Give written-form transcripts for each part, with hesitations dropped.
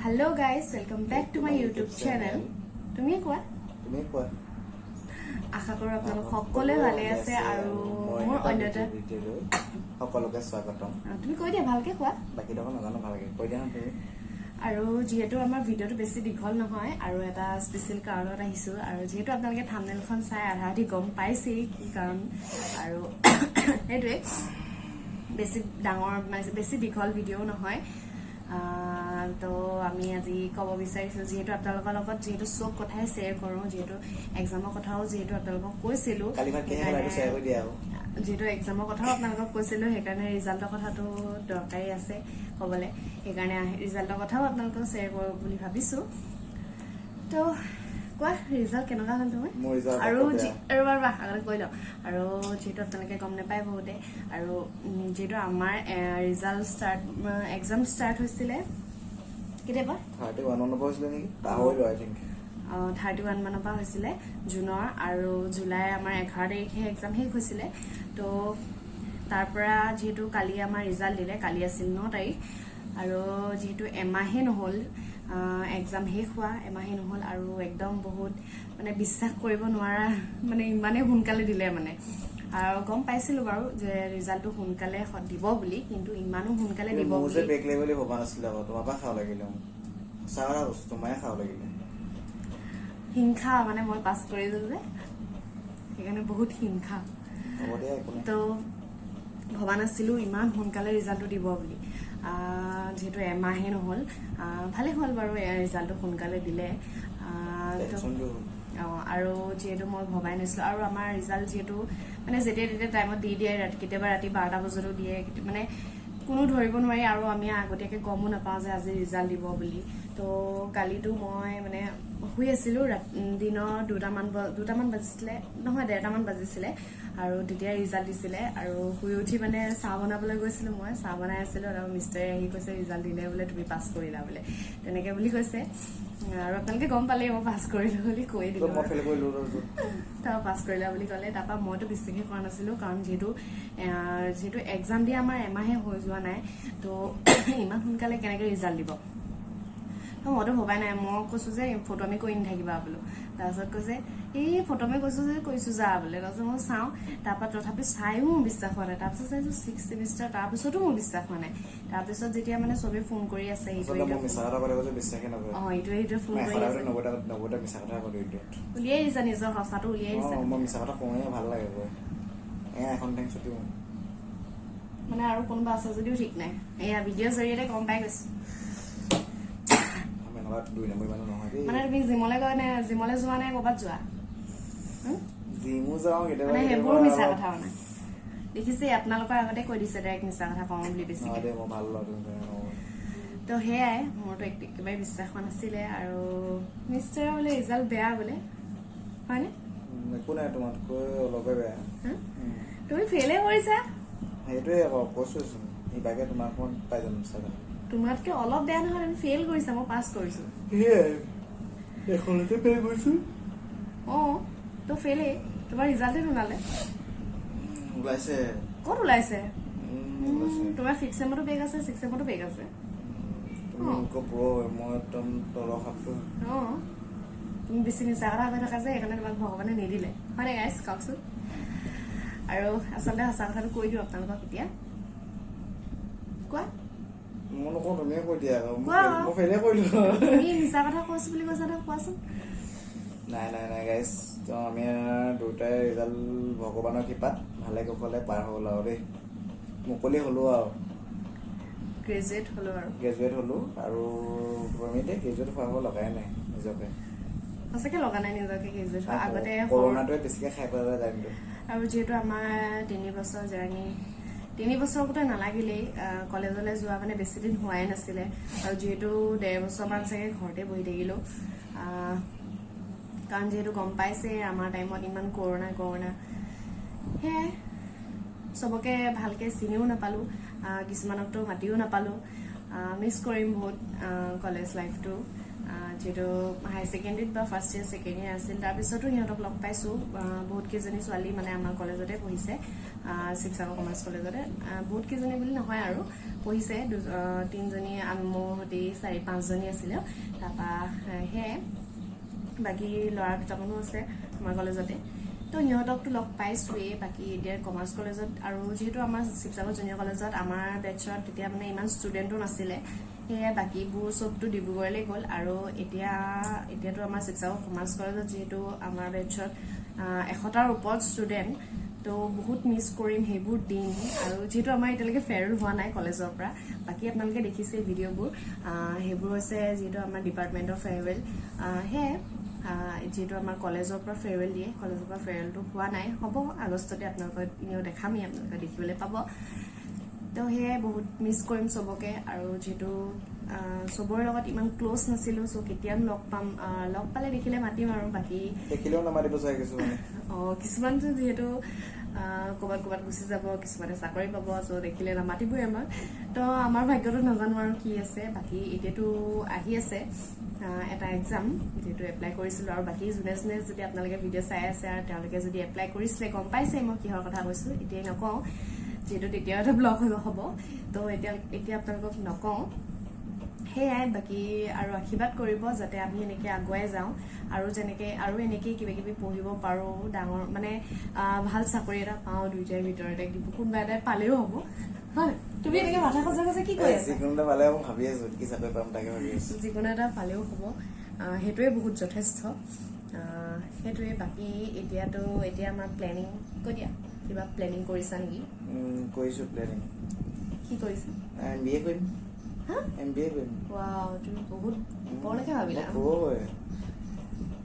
Hello guys, welcome back to my YouTube channel. তুমিয়ে কোৱা। তুমি কোৱা। আশা কৰোঁ আপোনালোক সকলোৱে ভালে আছে আৰু মই মোৰ এটা অন্য এটা নতুন ভিডিঅ'লৈ সকলোকে স্বাগতম। তুমি কৈ দিয়া, ভালকে কোৱা। বাকী দেখোন নাজানো, ভালকে কৈ দিয়া না তুমি। আৰু যিহেতু আমাৰ ভিডিঅ'টো বেছি দীঘল নহয় আৰু এটা স্পেচিয়েল কাৰণত আহিছোঁ আৰু যিহেতু আপোনালোকে থামনেলখন চাই আধা আধি গম পাইছেই কি কাৰণ আৰু সেইটোৱে বেছি ডাঙৰ মানে বেছি দীঘল ভিডিঅ'ও নহয়। তো আমি আজি ক'ব বিচাৰিছোঁ, যিহেতু আপোনালোকৰ লগত যিহেতু চব কথাই শ্বেয়াৰ কৰোঁ, যিহেতু এক্সামৰ কথাও যিহেতু আপোনালোকক কৈছিলোঁ। কালি ভাত কিহে খালা, এইটো শ্বেয়াৰ কৰি দিয়া আকৌ। যিহেতু এক্সামৰ কথাও আপোনালোকক কৈছিলোঁ, সেইকাৰণে ৰিজাল্টৰ কথাটো দৰকাৰী আছে ক'বলৈ। সেইকাৰণে ৰিজাল্টৰ কথাও আপোনালোকক শ্বেয়াৰ কৰোঁ বুলি ভাবিছোঁ। তো কোৱা, ৰিজাল্ট কেনেকুৱা হ'ল তোমাৰ? মোৰ ৰিজাল্ট আৰু আকৌ বেয়া। ৰ'বা ৰ'বা, আগতে কৈ লওঁ। আৰু যিহেতু আপোনালোকে গম নাপায় বহুতে আৰু যিহেতু আমাৰ ৰিজাল্ট ষ্টাৰ্ট, এক্সাম ষ্টাৰ্ট হৈছিলে কেতিয়াবা। 31ৰ পৰা হৈছিলে নেকি, পাহৰিলো আই থিংক। 31 মানৰ পৰা হৈছিলে জুনৰ আৰু জুলাই আমাৰ 11 তাৰিখে এক্সাম শেষ হৈছিলে। তো তাৰ পৰা যিহেতু কালি আমাৰ ৰিজাল্ট দিলে, কালি আছিল 9 তাৰিখ আৰু যিহেতু এমাহে নহ'ল এক্সাম শেষ হোৱা, এমাহে নহ'ল আৰু একদম বহুত মানে বিশ্বাস কৰিব নোৱাৰা, মানে ইমানেই সোনকালে দিলে। মানে আৰু গম পাইছিলোঁ বাৰু যে ৰিজাল্টটো সোনকালে দিব বুলি, কিন্তু ইমানো সোনকালে দিব মোৰ যে বুলি বেক লাগিব বুলি ভবা নাছিলো আকৌ। তোমাৰ পৰা খাব লাগিলে মোক, সঁচা কথা কৈছো, তোমাৰে খাব লাগিলে। হিংসা, মানে মই পাছ কৰিলোঁ যে সেইকাৰণে বহুত হিংসা। হ'ব দিয়া, একো নাই। তো ভবা নাছিলোঁ ইমান সোনকালে ৰিজাল্টটো দিব বুলি, যিহেতু এমাহে নহ'ল। ভালেই হ'ল বাৰু, ৰিজাল্টটো সোনকালে দিলে। তো টেনচনটো হ'ল। অঁ, আৰু যিহেতু মই ভবাই নাছিলোঁ আৰু আমাৰ ৰিজাল্ট যিহেতু মানে যেতিয়া তেতিয়া টাইমত দি দিয়ে, ৰাতি কেতিয়াবা ৰাতি 12টা বজাতো দিয়ে, মানে কোনো ধৰিব নোৱাৰি আৰু আমি আগতীয়াকৈ গমো নাপাওঁ যে আজি ৰিজাল্ট দিব বুলি। তো কালিতো মই মানে শুই আছিলোঁ, দিনৰ দুটামান বাজিছিলে, নহয়, 1:30মান বাজিছিলে আৰু তেতিয়া ৰিজাল্ট দিছিলে। আৰু শুই উঠি মানে চাহ বনাবলৈ গৈছিলোঁ, মই চাহ বনাই আছিলোঁ আৰু মিষ্টাৰে আহি কৈছে, ৰিজাল্ট দিলে বোলে, তুমি পাছ কৰিলা বোলে, তেনেকে বুলি কৈছে। আৰু আপোনালোকে গম পালেই মই পাছ কৰিলোঁ বুলি কৈ দিলোঁ। মই ফেইল কৰিলো তাৰপিছত। তাৰপৰা পাছ কৰিলা বুলি ক'লে। তাৰপৰা মইতো বিশ্বাসেই কৰা নাছিলোঁ, কাৰণ যিহেতু এক্সাম দিয়া আমাৰ এমাহে হৈ যোৱা নাই, তো ইমান সোনকালে কেনেকৈ ৰিজাল্ট দিব? তো মইতো ভবাই নাই। মই কৈছোঁ যে ফটোৱামি কৰি নাথাকিবা বোলো। তাৰপিছত কৈছে, এই ফটোৱামি কৈছোঁ যে কৈছোঁ যা বোলে। তাৰপিছত মই চাওঁ, তাৰপৰা তথাপি চায়ো মোৰ বিশ্বাস হোৱা নাই। তাৰপিছত চাইছোঁ ছিক্স ছেমিষ্টাৰ, তাৰপিছতো মোৰ বিশ্বাস হোৱা নাই। তাৰপিছত যেতিয়া মানে চবেই ফোন কৰি আছে ইটোৱে আচলতে মই ইটোৱে মিছা কথা ক'লে যে বিশ্বাসে নকৰে। অঁ, ইটোৱে সিটোৱে ফোন মই কৰি 100টা আছে। 90টা 90টা মিছা কথা কওঁ দিনটোত। উলিয়াই দিছা, নিজৰ সঁচাটো উলিয়াই দিছা। অঁ, মই মিছা কথা কওঁৱে, ভাল লাগে কৈ। এয়া এখন ঠেং ছুটি মোৰ। মানে আৰু কোনোবা আছে যদিও ঠিক নাই, এয়া ভিডিঅ'ৰ জৰিয়তে গম পাই গৈছো। আমি এনেকুৱা দুই নম্বৰ মানুহ নহয় দেই। মানে তুমি জিমলৈ গৈ নে জিমলৈ যোৱা নে ক'ৰবাত যোৱা, হুম? জিমো যাওঁ কেতিয়াবা। মানে কেতিয়াবা। সেইবোৰো মিছা অলপ- কথা। মানে দেখিছে, আপোনালোকৰ আগতে কৈ দিছে ডাইৰেক্ট মিছা কথা কওঁ বুলি বেছিকে। নহয় দেই, মই ভাল ল'ৰা, তুমি তেনেকে নকবা। তো সেয়াই, মোৰতো একেবাৰে বিশ্বাস হোৱা নাছিলে আৰু মিষ্টাৰৰ বোলে ৰিজাল্ট বেয়া বোলে, হয়নে? একো নাই, তোমাতকৈ অলপে বেয়া। হুম? তুমি ফেইলে কৰিছা। সেইটোৱে আকৌ কৈছোচোন, ইবাগে তোমাক মই পাই যাম চাগে। তোমাতকে অলপ বেয়া নহয়, তুমি ফেইল কৰিছা, মই পাছ কৰিছো। সেয়াই, এখনতে ফেইল কৰিছো। অঁ, তো ফেইলেই, তোমাৰ ৰিজাল্টে নোলালে। ওলাইছে। ক'ত ওলাইছে? ওলাইছে। তোমাৰ ফিফ্থ চেমতো বেক আছে, ছিক্স চেমতো বেক আছে। তুমি মোতকৈ প্ৰ, মই একদম তলৰ খাপটো। অঁ, তুমি বেছি মিছা কথা কৈ থকা যে সেইকাৰণে তোমাক ভগৱানে নিদিলে, হয়নে গাইছ, কওকচোন? আৰু আচলতে সঁচা কথাটো কৈ দিওঁ আপোনালোকক এতিয়া। কোৱা। মই নকওঁ, তুমিয়ে কৈ দিয়া আকৌ। কোৱা। মই ফেইলে কৰিলো। তুমি মিছা কথা কৈছো বুলি কৈছা নহয়, কোৱাচোন। নাই নাই নাই গাইজ, তো আমি দুয়োটাই ৰিজাল্ট ভগৱানৰ কৃপাত ভালে কুশলে পাৰ হ'ল আৰু দেই, মুকলি হ'লো আৰু। গ্ৰেজুৱেট হলো আৰু। গ্ৰেজুৱেট হ'লো আৰু আমি এতিয়া গ্ৰেজুৱেট হোৱা হ'ব লগাই নাই নিজকে। সঁচাকে লগা নাই নিজকে গ্ৰেজুৱেট হোৱা আগতে কৰোণাটোৱে বেছিকে খাই পেলালে টাইমটো। আৰু যিহেতু আমাৰ 3 বছৰ জাৰ্ণি, 3 বছৰ গোটেই নালাগিলেই, কলেজলৈ যোৱা মানে বেছি দিন হোৱাই নাছিলে আৰু যিহেতু 1.5 বছৰমান চাগে ঘৰতে বহি থাকিলোঁ, কাৰণ যিহেতু গম পাইছে আমাৰ টাইমত ইমান কৰোণা কৰোণা, সেয়াই চবকে ভালকে চিনিও নাপালোঁ, কিছুমানকতো মাতিও নাপালোঁ। মিছ কৰিম বহুত কলেজ লাইফটো। যিহেতু হায়াৰ ছেকেণ্ডেৰীত বা ফাৰ্ষ্ট ইয়েৰ, ছেকেণ্ড ইয়েৰ আছিল, তাৰপিছতো সিহঁতক লগ পাইছোঁ। বহুত কেইজনী ছোৱালী মানে আমাৰ কলেজতে পঢ়িছে, শিৱসাগৰ কমাৰ্চ কলেজতে। বহুত কেইজনী বুলি নহয় আৰু, পঢ়িছে তিনিজনী, মোৰ সৈতে চাৰি পাঁচজনী আছিলে। তাৰপৰা সেয়াই, বাকী ল'ৰা দুটামানো আছে আমাৰ কলেজতে। তো সিহঁতকতো লগ পাইছোৱেই। বাকী এতিয়া কমাৰ্চ কলেজত আৰু যিহেতু আমাৰ শিৱসাগৰ জুনিয়ৰ কলেজত আমাৰ বেটছত তেতিয়া মানে ইমান ষ্টুডেণ্টো নাছিলে, সেয়ে বাকীবোৰ চবতো ডিব্ৰুগড়লৈ গ'ল। আৰু এতিয়াতো আমাৰ শিৱসাগৰ কমাৰ্চ কলেজত যিহেতু আমাৰ বেটছত 100টাৰ ওপৰত ষ্টুডেণ্ট, তো বহুত মিছ কৰিম সেইবোৰ দিন। আৰু যিহেতু আমাৰ এতিয়ালৈকে ফেয়াৰৱেল হোৱা নাই কলেজৰ পৰা, বাকী আপোনালোকে দেখিছে ভিডিঅ'বোৰ, সেইবোৰ হৈছে যিহেতু আমাৰ ডিপাৰ্টমেণ্টৰ ফেয়াৰৱেল। সেয়াই, যিহেতু আমাৰ কলেজৰ পৰা ফেয়াৰৱেল দিয়ে, কলেজৰ পৰা ফেয়াৰৱেলটো হোৱা নাই, হ'ব আগষ্টতে। আপোনালোকক এনেও দেখামেই, আপোনালোকে দেখিবলৈ পাব। তো সেয়াই, বহুত মিছ কৰিম চবকে। আৰু যিহেতু চবৰে লগত ইমান ক্ল'জ নাছিলোঁ, চ' কেতিয়ানো লগ পাম? লগ পালে দেখিলে মাতিম আৰু বাকী দেখিলেও নামাতিব চাগে কিছুমানে। অঁ, কিছুমানতো যিহেতু ক'ৰবাত ক'ৰবাত গুচি যাব, কিছুমানে চাকৰি পাব, চ' দেখিলে নামাতিবই আমাক। তো আমাৰ ভাগ্যটো নাজানো আৰু কি আছে। বাকী এতিয়াতো আহি আছে এটা এক্সাম, যিহেতু এপ্লাই কৰিছিলোঁ। আৰু বাকী যোনে যোনে যদি আপোনালোকে ভিডিঅ' চাই আছে আৰু তেওঁলোকে যদি এপ্লাই কৰিছিলে, গম পাইছে মই কিহৰ কথা কৈছোঁ। এতিয়াই নকওঁ, যিহেতু তেতিয়াও এটা ব্লগ হ'ব। তো এতিয়া এতিয়া আপোনালোকক নকওঁ। সেয়াই, বাকী আৰু আশীৰ্বাদ কৰিব যাতে আমি এনেকৈ আগুৱাই যাওঁ আৰু যেনেকৈ আৰু এনেকেই কিবা কিবি পঢ়িব পাৰোঁ, ডাঙৰ মানে ভাল চাকৰি এটা পাওঁ। দুইটাৰ ভিতৰতে কোনোবা এটাই পালেও হ'ব। হয়, তুমি এনেকৈ মাথা খজুৱাই খজুৱাই কি কৈ আছা? যিকোনো এটা পালে। মই ভাবি আছো কি চাকৰি পাম, তাকে ভাবি আছো। যিকোনো এটা পালেও হ'ব, সেইটোৱে বহুত যথেষ্ট। সেইটোৱে। বাকী এতিয়াতো এতিয়া আমাৰ প্লেনিং কৈ দিয়া, কিবা প্লেনিং কৰিছা নেকি? কৰিছো প্লেনিং। কি কৰিছা? এম বি এ কৰিম। হা? এম বি এ কৰিম। ৱাও, তুমি বহুত ওপৰলৈকে ভাবিলা। মই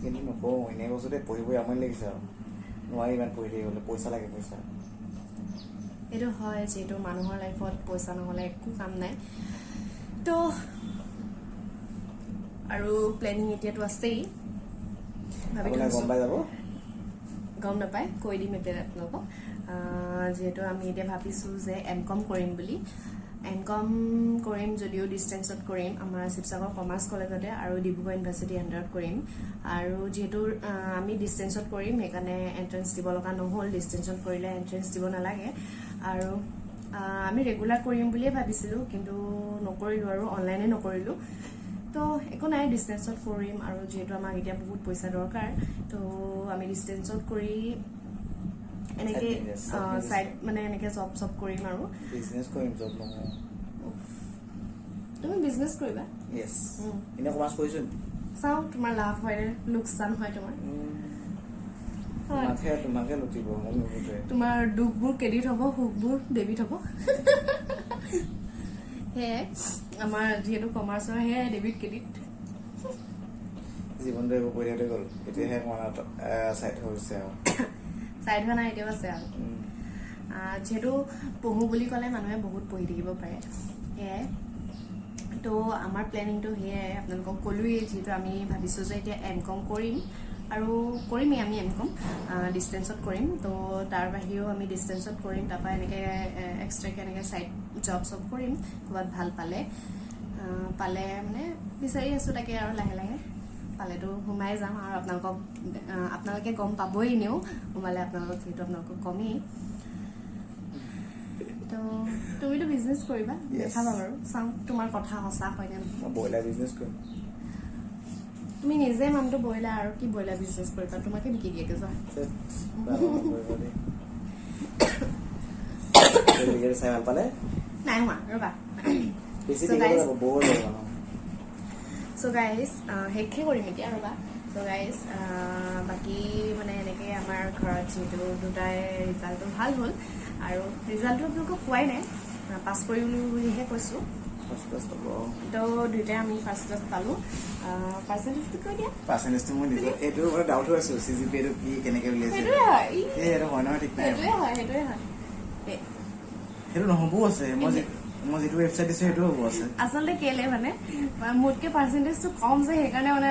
কিন্তু নকওঁ, এনেই কৈছো দেই। পঢ়ি পঢ়ি আমনি লাগিছে আৰু নোৱাৰি ইমান পঢ়ি থাকিবলৈ। পইচা লাগে, পইচা। সেইটো হয়, যিহেতু মানুহৰ লাইফত পইচা নহ'লে একো কাম নাই। তো আৰু প্লেনিং এতিয়াতো আছেই, ভাবি আপোনাৰ থৈছোঁ। গম পাই যাব। গম নাপায়, কৈ দিম এতিয়া আপোনালোকক। যিহেতু আমি এতিয়া ভাবিছোঁ যে এম কম কৰিম বুলি। এম কম কৰিম যদিও ডিষ্টেঞ্চত কৰিম, আমাৰ শিৱসাগৰ কমাৰ্চ কলেজতে আৰু ডিব্ৰুগড় ইউনিভাৰ্চিটিৰ আণ্ডাৰত কৰিম। আৰু যিহেতু আমি ডিষ্টেঞ্চত কৰিম, সেইকাৰণে এণ্ট্ৰেঞ্চ দিব লগা নহ'ল। ডিষ্টেঞ্চত কৰিলে এণ্ট্ৰেঞ্চ দিব নালাগে। আৰু আমি ৰেগুলাৰ কৰিম বুলিয়ে ভাবিছিলোঁ, কিন্তু নকৰিলোঁ আৰু অনলাইনে নকৰিলোঁ। তো একো নাই, ডিষ্টেঞ্চত কৰিম। আৰু যিহেতু আমাক এতিয়া বহুত পইচা দৰকাৰ, তো আমি ডিষ্টেঞ্চত কৰি এনেকে Side business, side business. Side মানে এনেকে জব চব কৰিম আৰু। বিজনেছ কৰিম, জব নকৰোঁ। তুমি বিজনেছ কৰিবা? য়েছ। এনেই কমাৰ্চ কৰিছো। চাওঁ তোমাৰ লাভ হয় নে লোকচান হয় তোমাৰ। হয়। তোমাকহে লুটিব, মোক নুলুটে। তোমাৰ দুখবোৰ ক্ৰেডিট হ'ব, সুখবোৰ ডেবিট হ'ব। সেয়াই আমাৰ যিহেতু কমাৰ্চৰ সেয়াই ডেবিট ক্ৰেডিট। জীৱনটো এইবোৰ কৰি থাকোঁতে গ'ল, এতিয়াহে অকণমান চাইড হৈছে আৰু। চাইড হোৱা নাই, এতিয়াও আছে আৰু। যিহেতু পঢ়ো বুলি ক'লে মানুহে বহুত পঢ়ি থাকিব পাৰে। সেয়াই, তো আমাৰ প্লেনিংটো সেয়াই, আপোনালোকক ক'লোৱেই। যিহেতু আমি ভাবিছোঁ যে এতিয়া এম কম কৰিম আৰু কৰিমেই আমি এম কম, ডিষ্টেঞ্চত কৰিম। তো তাৰ বাহিৰেও আমি ডিষ্টেঞ্চত কৰিম, তাৰপৰা এনেকৈ এক্সট্ৰাকৈ এনেকৈ ছাইড জব চব কৰিম ক'ৰবাত ভাল পালে। পালে মানে বিচাৰি আছোঁ তাকে, আৰু লাহে লাহে পালেতো সোমাই যাম। আৰু আপোনালোকে গম পাবই এনেও সোমালে আপোনালোকক, যিহেতু আপোনালোকক কমেই। তো তুমিতো বিজনেছ কৰিবা। Yes. দেখাবা বাৰু, চাওঁ তোমাৰ কথা সঁচা হয় নে নহয়। মই ব্ৰইলাৰ বিজনেছ কৰিম। তুমি নিজে মানুহটো ব্ৰইলাৰ, আৰু কি ব্ৰইলাৰ বিজনেছ কৰিবা? তোমাকে বিকি দিয়েগে যোৱা। ধেৎ, ভাল নকৰিব দেই। এই ভিডিঅ'টো চাই ভাল পালে নাই হোৱা, ৰ'বা। বেছি So দীঘল guys- যাব, বৰ যাব ন। চ' গাইজ, শেষে কৰিম এতিয়া, ৰ'বা। চ' গাইজ, বাকী মানে এনেকৈ আমাৰ ঘৰত যিহেতু দুটাই ৰিজাল্টটো ভাল হ'ল, আৰু ৰিজাল্টটো আপোনালোকক কোৱাই নাই, পাছ কৰিলোঁ বুলিহে কৈছোঁ। ফাৰ্ষ্ট ক্লাছ পাব। তো দুয়োটাই আমি ফাৰ্ষ্ট ক্লাছ পালোঁ। পাৰ্চেণ্টেজটো কৈ দিয়া। পাৰ্চেণ্টেজটো মই নিজৰ এইটো মানে ডাউট হৈ আছো, চি জি পি এইটো কি, কেনেকে উলিয়াইছে। সেইটোৱে হয় ই, এই এইটো হয় নহয় ঠিক নাই। সেইটোৱে হয়, সেইটোৱে হয়। সেইটো নহ'বও আছে, মই যিটো ৱেবছাইট দিছো সেইটো হ'ব আছে। আচলতে কেলে মানে মোতকে পাৰ্চেণ্টেজটো কম যে, সেইকাৰণে মানে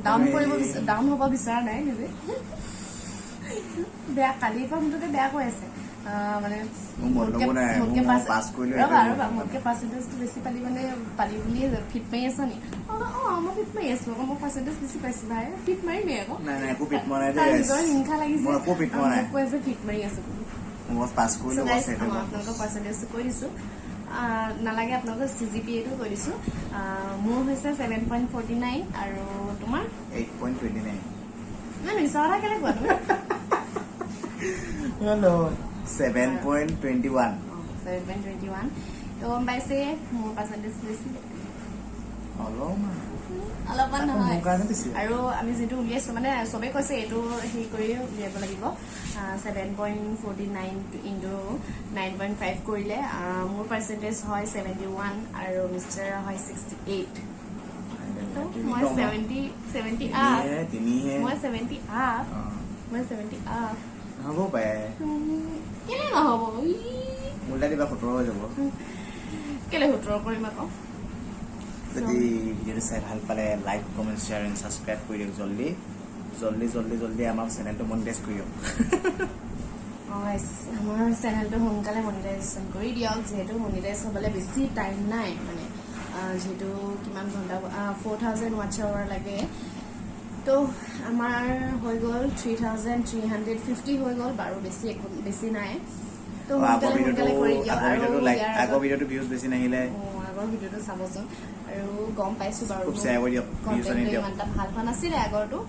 ডাউন কৰিব, ডাউন হ'ব বিচৰা নাই নিজে। বেয়া কালিৰ পৰা মুঠতে বেয়া কৈ আছে। মানে মোৰ মতলবো নাই, মোতকে মোৰ পাঁচ- পাছ কৰিলো ৰ'বা, সেইটোৱে ৰ'বা, মোৰ। মোতকে পাৰ্চেণ্টেজটো বেছি পালি, মানে পালি বুলিয়ে ফিট মাৰি আছ নি? অ, মই ফিট মাৰি আছো আকৌ। মই পাৰ্চেণ্টেজ বেছি পাইছো ভাই, ফিট মাৰিমেই আকৌ। নাই নাই, একো ফিট মৰা নাই তাৰ দেই। নিজৰ হিংসা লাগিছে। মই একো ফিট মৰা নাই। মোক কৈ আছে ফিট মাৰি আছো বুলি। মই পাছ কৰিলো। So বছ, guys, সেইটোৱে মই মই। আপোনালোকৰ পাৰ্চেণ্টেজটো কৈ দিছোঁ। নালাগে, আপোনালোকৰ চি জি পি এটো কৈ দিছোঁ। মোৰ হৈছে 7.49 আৰু তোমাৰ? 8.29। নাই, মিছা কথা কেলে কোৱা তুমি? 7.21। 7.21। তো গম পাইছে মোৰ পাৰ্চেণ্টেজ বেছি। অলপমান। অলপমান তাকো নহয়। মোৰ কাৰণে বেছি। আৰু আমি যিটো উলিয়াইছোঁ, মানে চবেই কৈছে এইটো হেৰি কৰি উলিয়াব লাগিব। 7.49 into 9.5 কৰিলে মোৰ পাৰ্চেণ্টেজ হয় 71 আৰু মিষ্টাৰ হয় 68। মই 70 70 আপ। তিনিহে, তিনিহে। মই 70 আপ। অ, মই 70 আপ। নহ'ব পাৰে। কেলে নহ'ব? ই, উল্টাই দিবা, 17 হৈ যাব। কেলে 17 কৰিম আকৌ? যদি ভিডিঅ'টো চাই ভাল পালে like, comment, share and subscribe কৰি দিয়ক। জল্দি জল্দি জল্দি জল্দি আমাৰ চেনেলটো মনিটাইজ কৰি দিয়ক। অঁ, আমাৰ চেনেলটো সোনকালে মনিটাইজেশ্যন কৰি দিয়ক, যিহেতু মনিটাইজ হ'বলৈ বেছি টাইম নাই। মানে যিহেতু কিমান ঘণ্টা, 4000 ৱাটচ আৱাৰ লাগে। তো আমাৰ হৈ গ'ল 3350 হৈ গ'ল বাৰু, বেছি একো বেছি নাই। তো আগৰ সোনকালে ভিডিঅ'টো সোনকালে কৰি দিয়ক। আগৰ আৰু ভিডিঅ'টো লাইক ইয়াৰ আগৰ আগত ভিডিঅ'টো ভিউজ বেছি নাহিলে। অঁ, আগৰ ভিডিঅ'টো চাবচোন। আৰু গম পাইছোঁ বাৰু খুব শ্বেয়াৰ কৰি দিয়ক, ভিউজ আনি কণ্টেণ্টটো দিয়ক। ইমান এটা ভাল হোৱা নাছিলে আগৰটো,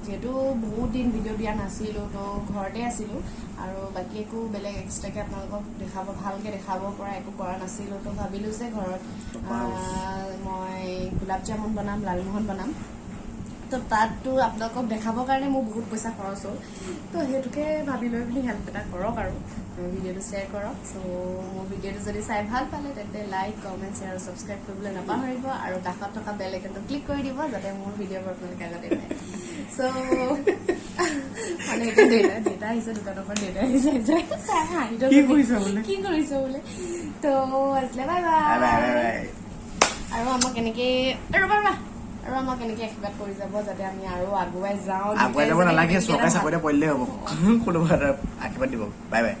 যিহেতু বহুত দিন ভিডিঅ' দিয়া নাছিলোঁ, তো ঘৰতে আছিলোঁ আৰু বাকী একো বেলেগ এক্সট্ৰাকৈ আপোনালোকক দেখাব, ভালকৈ দেখাব পৰা একো কৰা নাছিলোঁ। তো ভাবিলোঁ যে ঘৰত মই গোলাপ জামুন বনাম, লালমোহন বনাম। তো তাততো আপোনালোকক দেখাবৰ কাৰণে মোৰ বহুত পইচা খৰচ হ'ল। তো সেইটোকে ভাবি লৈ পিনি হেল্প এটা কৰক আৰু ভিডিঅ'টো শ্বেয়াৰ কৰক। চ' মোৰ ভিডিঅ'টো যদি চাই ভাল পালে, তেন্তে লাইক, কমেণ্ট, শ্বেয়াৰ আৰু ছাবস্ক্ৰাইব কৰিবলৈ নাপাহৰিব আৰু কাষত থকা বেল আইকনটো ক্লিক কৰি দিব, যাতে মোৰ ভিডিঅ'বোৰ আপোনালোকে আগতে পায়। চ' মানে এতিয়া দেউতা আহিছে দোকানৰ পৰা, দেউতা আহিছে, চাই হাঁহিটো। কি কৰিছ বোলে? কি কৰিছ বোলে। তো আজিলে bye. Bye bye. Bye. Bye. আৰু আমাক এনেকে, ৰ'বা ৰ'বা, আৰু আমাক এনেকে আশীৰ্বাদ কৰি যাব, যাতে আমি আৰু আগুৱাই যাওঁ। আগুৱাই যাব দুয়োটাই নালাগে, যাতে চৰকাৰী চাকৰিতে পৰিলেই হ'ব। কোনোবা এটা আশীৰ্বাদ দিব। Bye bye.